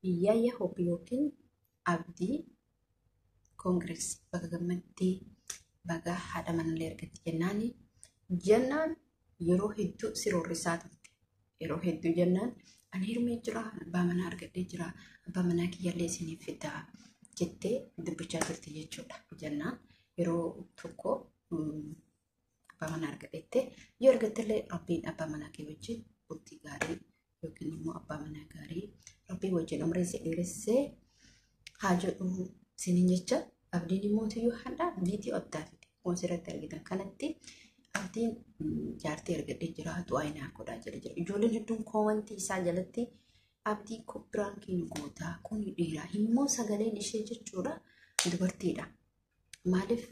Yaya Hope yookiin Abdii Congrats, baga gammaddee, baga haadha manallee argatte jennaani. Jennaan yeroo hedduu si roorrisaa turte. Yeroo hedduu jennaan ani heerumee jira, abbaa manaa argadhee jira, abbaa manaa kiyyallee isiniif fidaa jettee dubbachaa turte jechuudha. Jennaan yeroo tokko abbaa manaa argadheette, yoo argattellee Rabbiin abbaa manaa kee wajjin bultii gaarii yookiin immoo abbaa manaa gaarii Rabbiin wajjin umrii si dheeressee haa jedhu isiniin jecha. Abdiin immoo tiyyuu hadhaa viidiyoo addaa fide. Akkuma asirratti argitan kanatti Abdiin jaartii argadhee jira, du'aa naa godhaa jedhe jira. Ijoolleen hedduun koomantii isaa jalatti Abdii prank nu gootaa, kun dhiira immoo sagaleen ishee jechuudha dubartiidha. Maaliif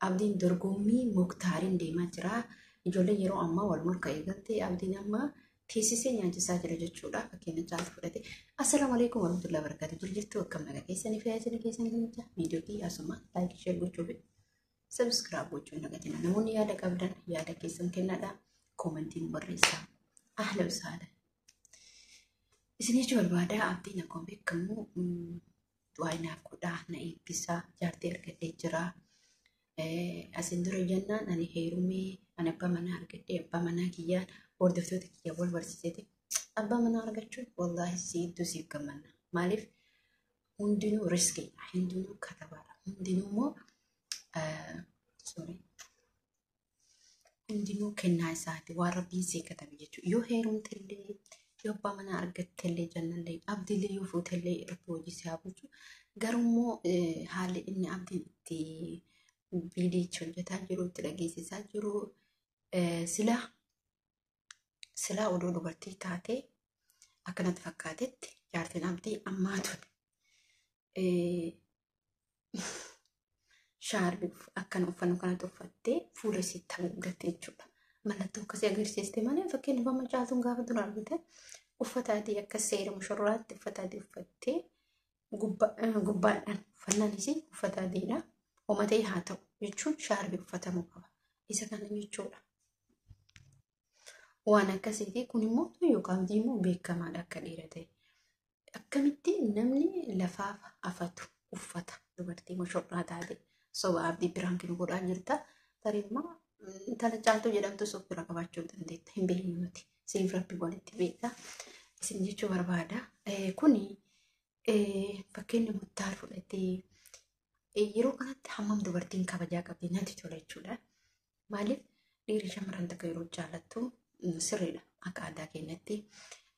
Abdiin dorgommii Muktaariin deemaa jira. Ijoolleen yeroo ammaa wal morka eegalte, Abdiin amma teessisee nyaachisaa jira jechuudha. Fakkeenya Caaltu fudhate. Assalaamu alaikum warahmatullahi wabarakatuh. Jirtu akkam nagaa keessanii fi isin keessanii jecha viidiyoo kiyya asuma like, share gochuu fi subscribe gochuu hin dagatina. Namoonni yaada qabdan yaada keessan kennadha. Koomantiin barreessaa. Ahla wasaala. Isin jechuu barbaada, Abdiin akkuma beekamu du'aa naaf godhaa, na eebbisaa, jaartii argadhee jira. Asin dura jennaan ani heerumee, ani abbaa manaa argadhee, abbaa manaa kiyyaan hordoftoota kiyya wal barsiiseeti. Abbaa manaa argachuun wallaahi si hedduu siif gammanna. Maaliif hundinuu riskiidha, hundinuu katabaadha, hundinuu immoo, sorry, hundinuu kennaa isaati, waan Rabbiin sii katabe jechuudha. Yoo heerumtellee, yoo abbaa manaa argattellee jennallee, abdiillee yoo fuutellee, Rabbi hojii si haa bulchu. Garuu haalli inni Abdiin itti viidiyicha hojjetaa jiru, itti dhageessisaa jiru, silaa silaa odoo dubartii taatee akkanatti fakkaatetti jaartiin Abdii ammaa tun shaarbii akkana uffannu kanatti uffattee fuula isiitti haguuggatte jechuudha. Mallattoo akkasii agarsiiste malee, fakkeenyaaf amma Caaltuun gaafa dura argite uffata adii akka seera mushurraatti uffata adii uffattee, gubbaadhaan uffannaan isii uffata adiidha. Uumatee haa ta'u jechuun shaarbii uffatamuu qaba. Isa kana jechuudha. Waan akkasiiti kun immoo yookaan Abdii immoo beekamaadha akka dhiira ta'e. Akkamitti namni lafaaf afatu uffata dubartii mushurraa taate? Soba, Abdii prank nu godhaa jirta. Tarii immoo intala Caaltuu jedhamtu of bira qabaachuu dandeetta. Hin beeknu nuti. Siif Rabbi walitti beeka. Isin jechuu barbaada. Kuni fakkeenya Muktaar fudhatee yeroo kanatti hammam dubartiin kabajaa qabdi, natti tola jechuudha. Maaliif dhiirri shamarran takka yeroo jaallattu sirriidha. Akka aadaa keenyatti,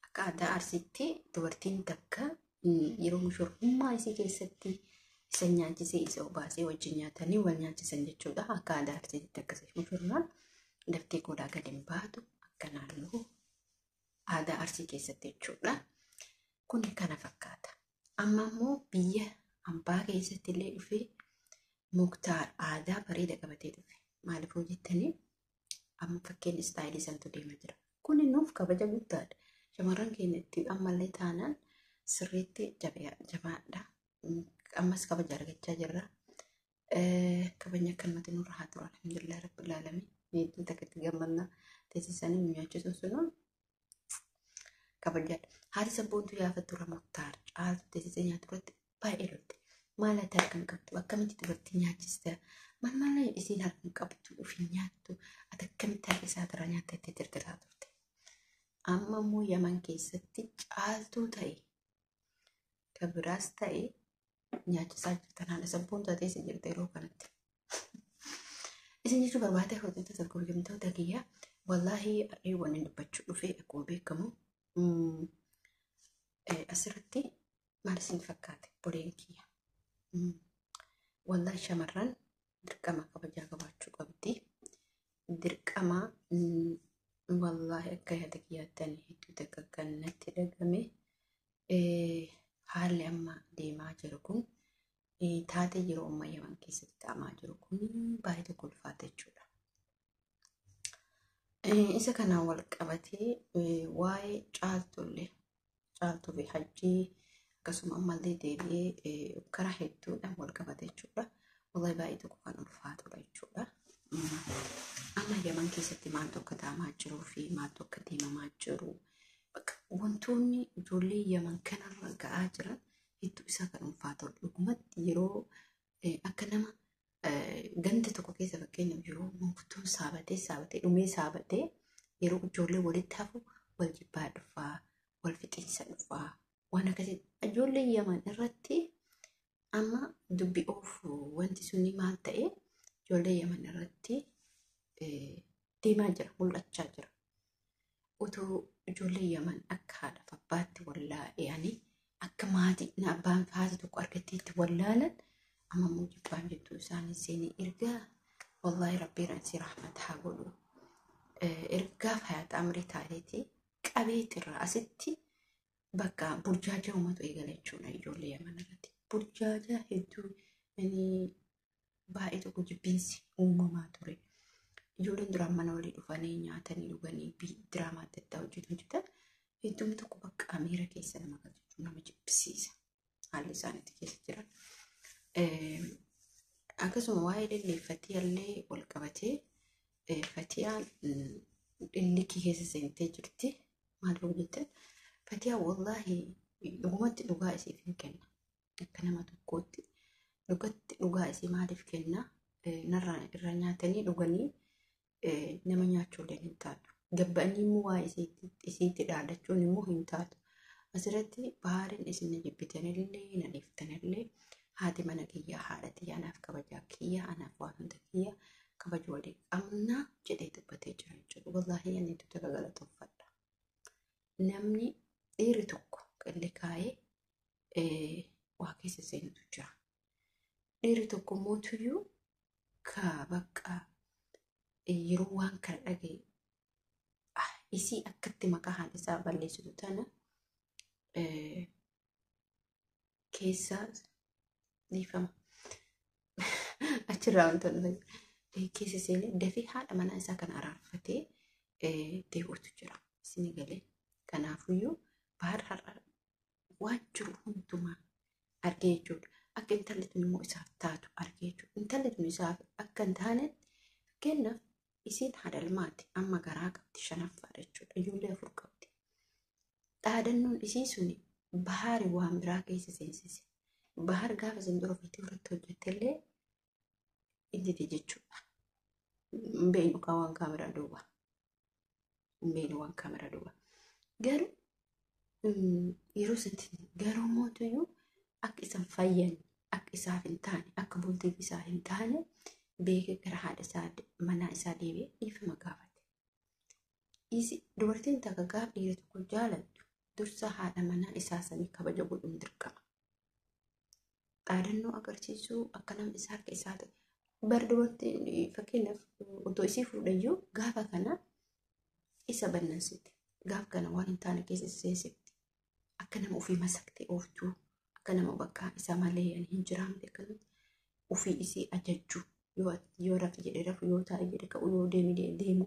akka aadaa Arsiitti, dubartiin takka yeroo mushurrummaa isii keessatti isa nyaachisee, isa obaasee, wajjin nyaatanii wal nyaachisan jechuudha. Akka aadaa Arsiitti akkasii mushurraan daftee qodaa gadi hin baatu akka naannoo aadaa Arsii keessatti jechuudha. Kun kana fakkaata. Amma immoo biyya hambaa keessatti illee dhufee Muktaar aadaa bareeda qabatee dhufe. Maaliif hojjettanii amma fakkeenya style santu deemaa jira. Kun nuuf kabaja guddaadha. Shamarran keenya itti ammallee taanaan sirriitti jabaadha. Ammas kabaja argachaa jirra. Kabajni akkanumatti nurra haa turu. Alhamdulillah rabbil alamin. Hedduu takka itti gammadna. Teessisanii nu nyaachisuun sunuun kabajaadha. Haati sabboontuu yaafattu irra Muktaar Caaltu teessisee nyaatu irratti baay'ee lolte. Maal ati harka hin qabdu? Akkamitti dubartii nyaachista? Maal maal isiin harka hin qabdu, ofii nyaattu? Ati akkamitti harka isaatirraa nyaatta itti tirtiraa turte? Amma immoo Yaman keessatti Caaltuu ta'e kan biraas ta'e nyaachisaa jirtan, haadha sabboontuu teessee jirta yeroo kanatti. Isin jechuu barbaade, hordoftoota kabajamtoota kiyya, wallaahi har'ee wanni dubbachuu dhufe akkuma beekamu asirratti maal isin fakkaate boleen kiyya? Wallaahi shamarran dirqama kabajaa qabaachuu qabdi. Dirqama wallaahi akka yaada kiyyaatti ani hedduu takka kan natti dhagame haalli amma deemaa jiru kun, taatee yeroo ammaa Yaman keessatti ta'amaa jiru kun baay'ee tokko ulfaata jechuudha. Isa kanaan wal qabatee waa'ee Caaltullee, Caaltuu fi Hajjii akkasuma ammallee deebi'ee karaa hedduudhaan wal qabate jechuudha. Wallahi baay'ee tokko kan ulfaatudha jechuudha. Amma Yaman keessatti maaltu akka ta'amaa jiruu fi maaltu akka deemamaa jiru Wantoonni ijoollee Yaman kanarra ga'aa jiran hedduu isaa kan ulfaatu dhugumatti yeroo akka nama ganda tokko keessa fakkeenyaaf yeroo manguddoon saabatee saabatee dhumee saabatee yeroo ijoollee walitti hafu wal jibbaa dhufaa, wal fixiinsa dhufaa, waan akkasii ijoollee Yaman irratti amma dubbi oofu wanti sunni maal ta'e ijoollee Yaman irratti deemaa jira, mul'achaa jira. Utuu ijoollee Yaman akka haadhaaf abbaatti wallaa'anii akka maatii abbaan haati tokko argatteetti wallaalan amma immoo jibbaan jidduu isaanii seenee ergaa wallaahi rabbiin si rahmata haa godhu. Ergaa fayaata amrii taateeti qabeetirraa asitti bakka burjaaja uummatu eegala jechuudha ijoollee Yaman irratti. Burjaaja hedduu baay'ee tokko jibbiinsi uumamaa ture. Ijoolleen duraan mana walii dhufanii nyaatanii dhuganii diraamaa adda addaa hojjetu hojjetan hedduun tokko bakka miira keessa nama galchu nama jibbisiisa. Haalli isaan itti keessa jiran. Akkasuma waa'ee lillee Fatiyaallee wal qabatee Fatiyaan illikii keessa seentee jirti. Maal yoo jettan Fatiyaan wallaahi dhugumatti dhugaa isiif hin kenna. Akka nama tokkootti dhugatti dhugaa isii maaliif kenna? Narraa irra nyaatanii dhuganii nama nyaachuullee hin taatu. Gabba'anii immoo waa isiitti dhaadachuun immoo hin taatu. Asirratti baariin isin na jibbitanillee na dhiiftanillee haati mana kiyyaa haadha tiyyaa anaaf kabajaa kiyyaa anaaf waan hunda kiyyaa kabaja walii qabna jedhee dubbatee jira jechuudha. Wallaahi ani itti takka galatoonfadha. Namni dhiirri tokko qilli kaa'ee waa keessa seenutu jira. Dhiirri tokko mootuyyuu ka bakka yeroo waan kana dhagaye isii akkatti maqaa haadha isaa balleessitu tana keessa dhiifama. Achirraa wantoonni keessa seenee dafee haadha manaa isaa kana araarfatee deebi'utu jira. Isin galee kanaafuyyuu Bahar har'a waan jiru hundumaa argee jechuudha. Akka intalli tun immoo isaaf taatu argee jechuudha. Intalli tun isaaf akka hin taanetti fakkeenyaaf isiin haadha ilmaati amma garaa qabdi shanaffaadha jechuudha. Ijoollee 4 qabdi. Dhaadannoon isii suni Bahari waan biraa keessa seensise. Bahar gaafa isin dura ofiitii irratti hojjettellee inni dide jechuudha. Hin beeknu kaa waan kaameraa duuba. Hin beeknu waan kaameraa duuba. Garuu yeroo sanatti garuu mootuyyuu akka isan fayyan akka isaaf hin taane akka bultiif isaa hin taane beekee gara haadha isaa manaa isaa deebi'ee dhiifama gaafate. Isi dubartiin takka gaaf dhiira tokko jaalattu dursa haadha manaa isaa sanii kabaja godhuun dirqama. Dhaadannoo agarsiisuu akka namni isaa harka isaa ta'e. Bar dubartiin fakkeenyaaf otoo isii fuudhayyuu gaafa kana isa bannansiti. Gaaf kana waan hin taane keessa seensifti. Akka nama ofii masaktee ooftuu akka nama bakka isa malee hin jiraamte akkanatti ofii isii ajajjuu yoo rafi jedhe rafu yoo taa'e jedhe ka'u yoo deemi deemu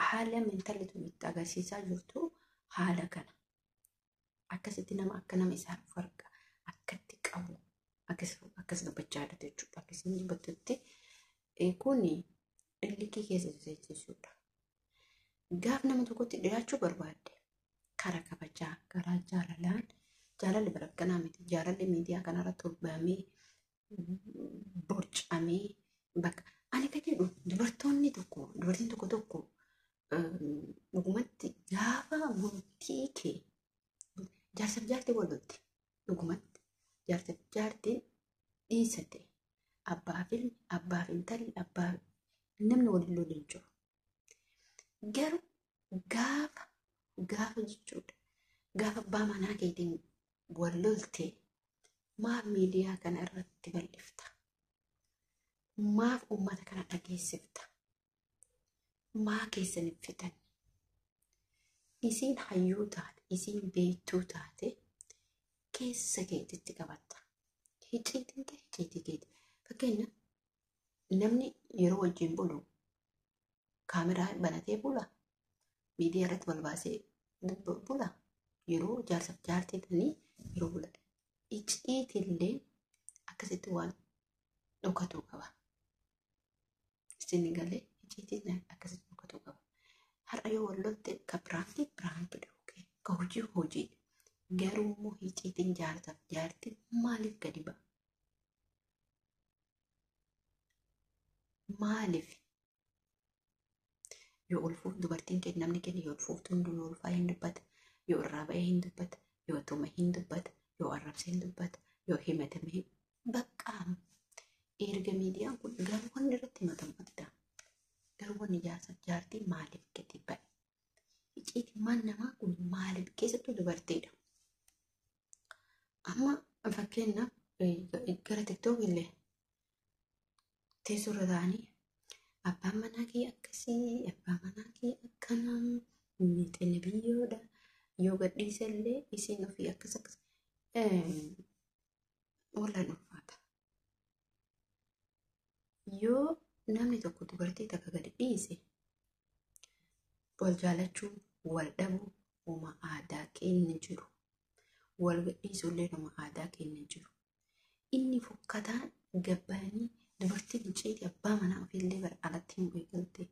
haala intalli tun itti agarsiisaa jirtu haala kana. Akkasitti nama akka nama isaa dhufu arga akkatti qabu akkas dubbachaa jirti jechuudha. Akkasiin dubbattutti kun illikii keessa seensisuudha. Gaaf nama tokkotti dhiyaachuu barbaadde karaa kabajaa karaa jaalalaan jaalalli bara akkanaa miti jaalalli miidiyaa kanarratti olbaamee borcamee bakka ani kan jedhu dubartoonni tokko dubartiin tokko tokko dhugumatti gaafa bultii kee jaarsaaf jaartii wal lolti dhugumatti jaarsaaf jaartiin dhiisate abbaa fi ilmi abbaa fi intalli abbaa namni waliin lolu hin jiru. Garuu gaafa gaafa jechuudha gaafa abbaa manaa keetiin wal lolte maaf miidiyaa kana irratti bal'ifta? Maaf uummata kana dhageessifta? Maa keessan hin fitan? Isiin hayyuu taate, isiin beektuu taate keessa keetitti qabatta. Hicciitiin kee hicciitii keeti. Fakkeenya namni yeroo wajjin bulu kaameraa banatee bula. Miidiyaa irratti wal baasee bula. Yeroo jaarsaaf jaartii ta'anii yeroo bulan. Icciitillee akkasitti waan dhokatuu qaba. Isin galee icciitiin akkasitti dhokatuu qaba. Har'a yoo wal lolte ka piraankii piraankii dha. Ka hojii hojii. Garuu immoo icciitiin jaarsaaf jaartii maaliif gadi ba'a? Maaliif? Yoo ulfuuf dubartiin kenna namni kenna yoo ulfuuftu hunduu yoo ulfaa hin dubbata, yoo irraa ba'ee hin dubbata, yoo tume hin dubbata, yoo arrabse hin dubbata, yoo himatame hin bakka erga miidiyaan kun garuu wanni irratti himatamu adda. Garuu wanni jaarsaaf jaartii maaliif gadi ba'e? Icciitiin maal namaa kun maaliif keessattuu dubartiidha. Amma fakkeenyaaf gara TikTok illee teessoo irra taa'anii abbaan manaa kee akkasii, abbaan manaa kee akkanaa, miixinni biyyoodha. Yoo gadhiise illee isiin ofii akkas akkas wallaan ulfaata. Yoo namni tokko dubartii takka gadi dhiise wal jaalachuu, wal dhabuu uma aadaa keenya jiru. Wal gadhiisuu illee uma aadaa keenya jiru. Inni fokkataan gabbaanii dubartiin icciitii abbaa manaa ofiillee bara alatti hin eegalte.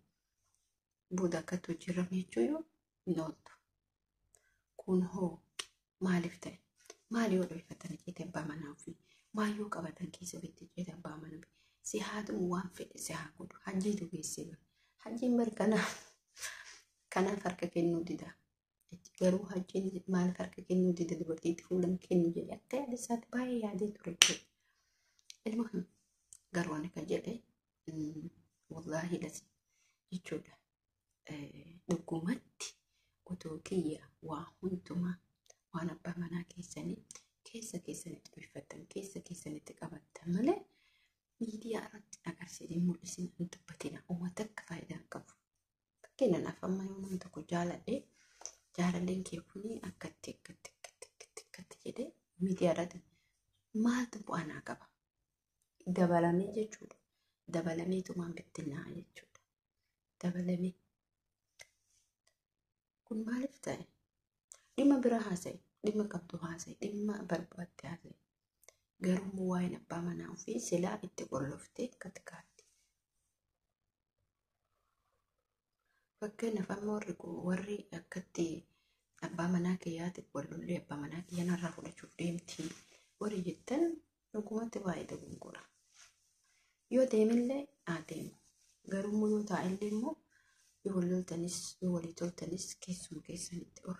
Booda akkatti hojii jechuu yoo hin ooltu. Kun hoo maaliif ta'e? Maal yoo dhoofatan icciitii abbaa manaa ofii? Maal yoo qabatan keessa ofiitti icciitii abbaa manaa ofii? Si haatumu waan fedhe si haa godhu. Hajjiitu geessee bara. Hajjiin bara kanaaf harka kennuu dida. Garuu hajjiin maaliif harka kennuu dida dubartiitti fuulan kennu jedhee akka yaada isaatti baay'ee yaadee ture jechuudha. Ilma kan garuu ani kan jedhe wallaahi lasi jechuudha. Dhugumatti otoo kiyya waa hundumaa waan abbaa manaa keessanii keessa keessanitti dhuunfattan keessa keessanitti qabattan malee miidiyaa irratti agarsiisanii mul'isin hin dubbatina. Uummata akka faayidaa hin qabu. Fakkeenyaaf amma yoo namni tokko jaaladhe jaalalleen kee kuni akkatti akkatti akkatti akkatti akkatti jedhee miidiyaa irratti maaltu bu'aa naa qaba? Dabalamee jechuudha. Dabalamee tumaan bittinnaa jechuudha. Dabalamee. Kun maaliif ta'e? Dhimma biraa haasa'e, dhimma qabdu haasa'e, dhimma barbaadde haasa'e. Garuu waa'een abbaa manaa ofii silaa itti qolloftee akkatti kaatti. Fakkeenyaaf amma warri akkatti abbaa manaa kiyyaatti wallollee abbaa manaa kiyya narraa fudhachuuf deemti warri jettan dhugumatti baay'ee dogongora. Yoo deemillee haa deemu. Garuu yoo taa'ellee immoo yoo wal loltanis yoo walii toltanis keessuma keessanitti of.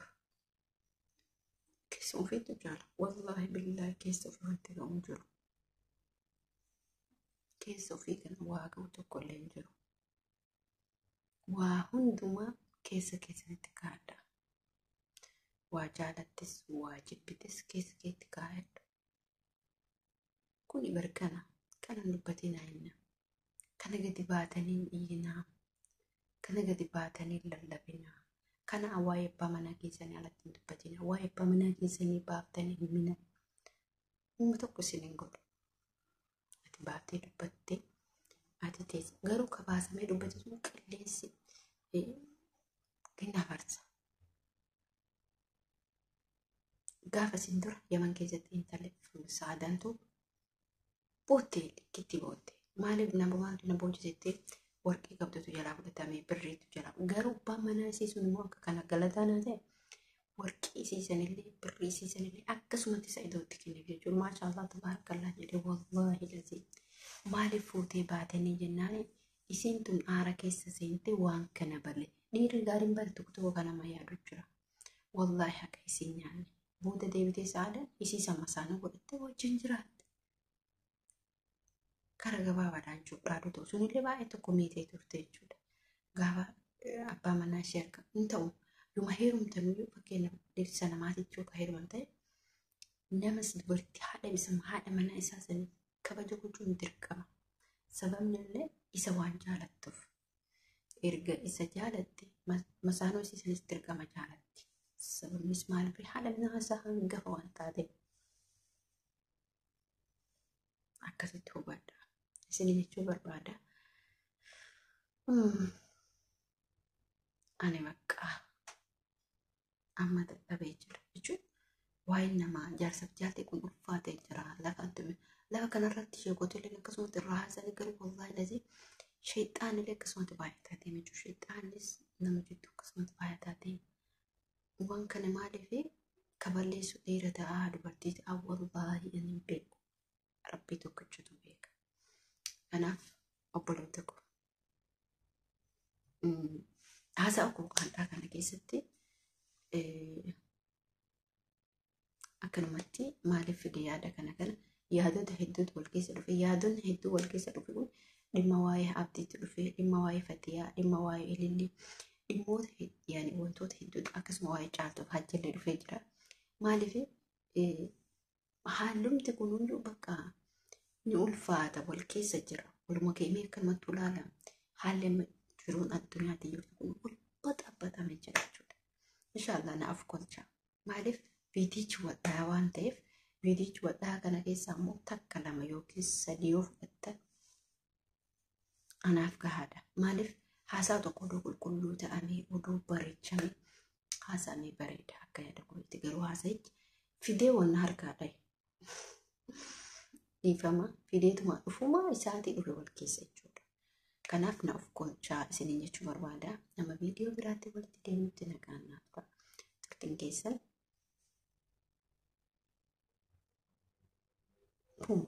Keessa ofiitu jaala. Wallaahi billaahi keessa ofii wanti ga'u hin jiru. Keessa ofii kana waa ga'u tokko illee hin jiru. Waa hundumaa keessa keessanitti kaa'adha. Waa jaalattis waa jibbitis keessa keetti kaa'adha. Kuni barkana kana dubbatinaa hinna. Kana gadi baatanii hin iyyinaa. Kana gadi baatanii hin lallabinaa. Kana waa'ee abbaa manaa keessanii alatti hin dubbatinaa. Waa'ee abbaa manaa keessanii baaftanii hin himinaa. Uuma tokko isin hin godhu. Ati baaftee dubbattee ati teessa. Garuu ka baasamee dubbate sun qilleensi ni afarsa. Gaafa isin dura Yaman keessatti intalli saadaantu boottee likkitti bootte. Maaliif nama maaltu na boonchisettee warqii qabdutu jalaa fudhatame birriitu jalaa. Garuu abbaan manaa isii sun immoo akka kana galataa naa ta'e warqii isii sanillee birrii isii sanillee akkasumatti isa iddootti kenneef jechuudha. Maashaallah tabaarakallaa jedhee wallaahi lazii. Maaliif fuutee baatanii jennaan isiin tun aara keessa seente waan kana bale. Dhiirri gaariin bare tokko tokko kan nama yaadu jira. Wallaahi haqa isiin nyaanne. Booda deebitee saada isii sama isaanii godhattee wajjin jiraatte. Kara gabaabaadhaan cuuphaadhu ta'u sunillee baay'ee tokko miitee turte jechuudha. Gaafa abbaa manaa ishee harka hin ta'u yuma heerumtanuyyuu fakkeenyaaf dhirsa namaatitti yoo ka heeruman ta'e namas dubartii haadha isa haadha manaa isaa sanii kabaja gochuun dirqama. Sababni illee isa waan jaalattuuf. Erga isa jaalatte masaanoo isii sanis dirqama jaalatti. Sababnis maaliif haadha manaa isaa hangafa waan taateef. Akkasitti hubadha. Isin jechuu barbaada. Ani bakka amma dadhabee jira jechuun waa'een namaa jaarsaaf jaartii kun ulfaatee jira. Lafa kanarratti sheekotillee akkasumatti irraa haasanii garuu wallaahi lazii sheexaanillee akkasumatti baay'ataa deema jechuudha. Sheexaanis nama jidduu akkasumatti baay'ataa deema. Waan kana maaliif kaballeessu dhiira ta'aa dubartii ta'aa wallaahi ani hin beeku. Rabbii tokkichatu beeka. Kanaaf obboloota koo haasa'a koo qal'aa kana keessatti akkanumatti maaliif fide yaada kana kana yaadota hedduutu wal keessa dhufe. Yaadonni hedduu wal keessa dhufe kun dhimma waa'ee abdiitti dhufe, dhimma waa'ee fatiyaa, dhimma waa'ee ilillii, dhimmoota yaani wantoota hedduutu akkasuma waa'ee caaltuuf hajjallee dhufee jira. Maaliif haalumti kun hunduu bakka ni ulfaata wal keessa jira. Waluma keemee akkanumatti ilaala. Haalli amma jiruun addunyaatti jirtu kun wal baxabbatamee jira jechuudha. Inshaallah naaf kolcha. Maaliif viidiyichi wadhaa waan ta'eef viidiyichi wadhaa kana keessaa immoo takka lama yookiin sadii yoo fudhattan anaaf gahaadha. Maaliif haasaa tokko oduu qulqulluu ta'amee oduu bareechamee haasamee bareeda akka yaada kootti garuu haasa'ichi fidee wanna harkaa dhahe. Dhiifama fideetuma dhufuma isaatii dhufe wal keessa jechuudha. Kanaaf na of kolchaa isiniin jechuu barbaada. Nama viidiyoo biraatti walitti deemutti nagaan naaf ta'a. Turtiin keessan. Pum.